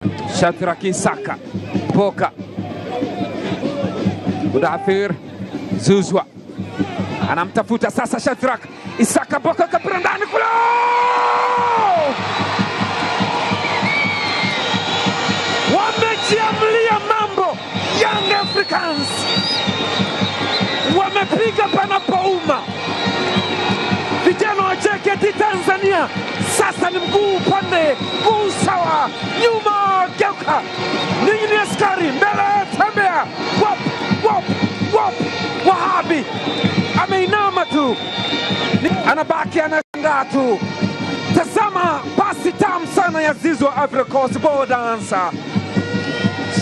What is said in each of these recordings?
Shadrack Isaka Boka, Mudathir Zuzwa anamtafuta sasa Shadrack Isaka Boka, kapira ndani kule. Wamejiamlia mambo Young Africans, wamepiga panapouma. Vijana wa JKT Tanzania sasa ni mguu upande, mguu sawa, nyuma geuka, ninyi ni askari, mbele tembea, wop wop wop. Wahabi ameinama tu, anabaki anashangaa tu. Tazama pasi tamu sana ya Zizou Ivory Coast ball dancer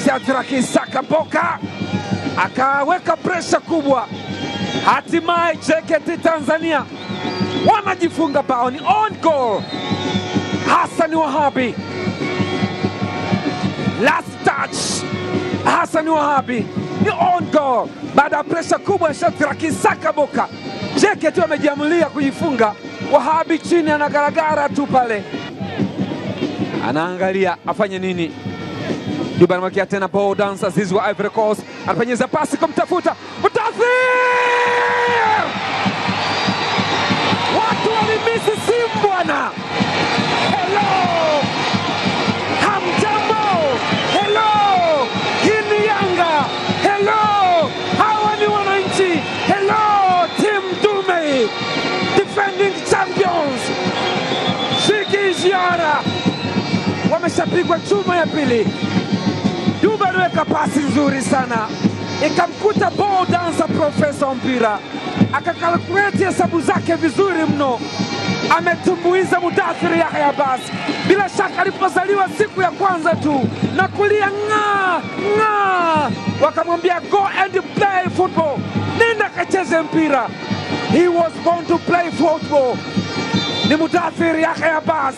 Shadrack Isaka Boka akaweka pressure kubwa, hatimaye JKT Tanzania wanajifunga bao, ni on goal. Hassan Wahabi, last touch. Hassan Wahabi ni on goal baada ya pressure kubwa ya Shadrack Isaka Boka. JKT wamejiamulia kujifunga. Wahabi chini anagaragara tu pale, anaangalia afanye nini. Duba anamwekea tena ball dancer Zizou Ivory Coast, anapenyeza pasi kumtafuta Mudathir. Watu walimisi simu bwana. Hello, hamjambo. Hello, hii ni Yanga. Hello, hawa ni wananchi. Hello, team Dume, defending champions. Shiki Ziara wameshapigwa chuma ya pili. Duba aliweka pasi nzuri sana, ikamkuta ball dancer profesa mpira, akakalkuleti hesabu zake vizuri mno, ametumbuiza Mudathir Yahya Abbas. Bila shaka alipozaliwa siku ya kwanza tu na kulia ng'aa ng'aa, wakamwambia go and play football, nenda kacheze mpira. He was born to play football. Ni Mudathir Yahya Abbas.